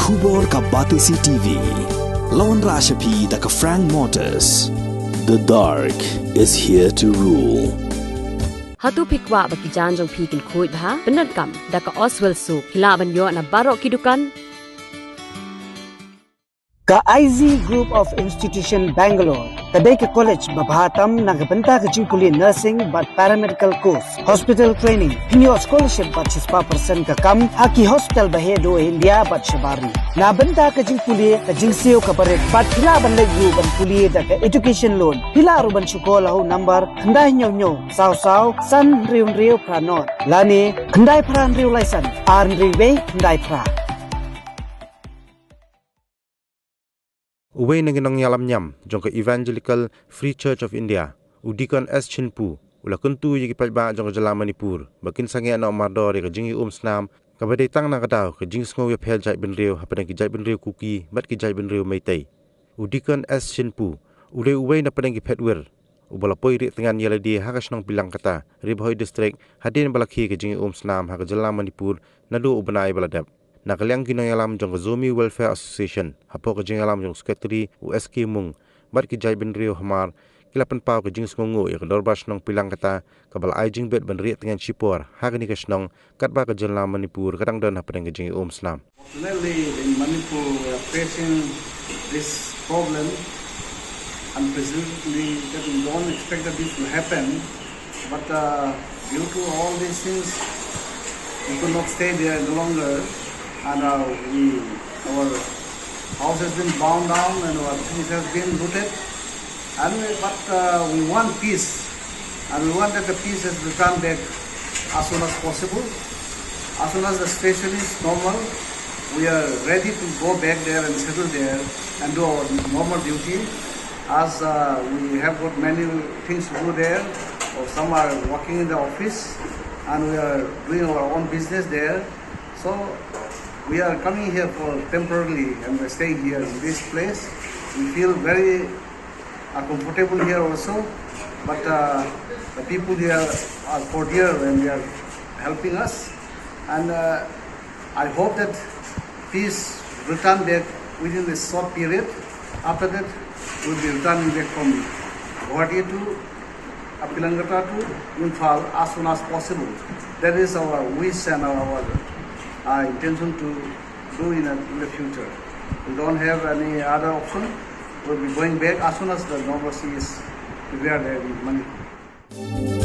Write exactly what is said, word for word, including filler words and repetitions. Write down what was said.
Khubor ka Batesi T V. La wanrah sha phi da ka Frank Motors. The dark is here to rule. Hato phi kwah ba ki jaiñ jong phi kin khuid bha? Pyndonkam da ka Oswell Soap. Phi lah ban ïoh na baroh ki dukan. Ka I Z Group of Institution Bangalore ka dei ka college ba bha tam na ka bynta ka jingpule nursing bad paramedical course, hospital training. Phin ïoh scholarship bad shispah percent ka kam ha ki hospital ba heh duh India bad shabar ri. Na bynta ka jingpule, ka jingsiew kaba rit bad phi lah ban leit ruh ban pule da ka education loan. Phi lah ruh ban shu call ha u number khyndai hynñiew hynñiew saw saw san hynriew hynriew phra nod lane khyndai phra hynriew lai san ar hynriew wei khyndai phra. Uwei na ki nongïalam niam jong ka Evangelical Free Church of India, u Deacon S Chynpu, u la kyntu ïa ki paidbah jong ka jylla Manipur ba kin sangeh noh mardor ïa ka jingïaumsnam kaba dei tang na ka daw ka jingsngew ïapher jaitbynriew hapdeng ki jaitbynriew Kuki bad ki jaitbynriew Meitei. U Deacon S Chynpu u dei uwei na pdeng ki phetwir uba la poi rieh tngan ïa lade ha ka shnong Pilangkata, Ri Bhoi District, hadien ba la khie ka jingïaumsnam ha ka jylla Manipur naduh u bnai ba la dep. Na ka liang ki nongïalam jong ka Zomi Welfare Association, hapoh ka jingïalam jong u Secretary u S K Mung bad ki jaitbynriew hamar, ki la pynpaw ka jingsngewnguh ïa ka Dorbar Shnong Pilangkata kaba la ai jingbit ban rieh tngan shipor ha kane ka shnong katba ka jylla Manipur ka dang don hapdeng ka jingïaumsnam. Fortunately, in Manipur, we are facing this problem unprecedentedly that we don't expect that this will happen. But uh, due to all these things, we could not stay there any longer, and uh, we, our house has been burned down and our things has been looted. And we, but uh, we want peace, and we want that the peace is returned back as soon as possible. As soon as the situation is normal, we are ready to go back there and settle there and do our normal duty. As uh, we have got many things to do there, or some are working in the office, and we are doing our own business there. So we are coming here for temporarily, and we're staying here in this place. We feel very are comfortable here also, but uh, the people here are cordial and they are helping us. And uh, I hope that peace return back within this short period. After that, we'll be returning back from Guwahati to uh, Pilangata to Imphal as soon as possible. That is our wish and our, our uh, intention to do in, a, in the future. We don't have any other option. We'll be going back as soon as the normalcy is prevailed in Manipur.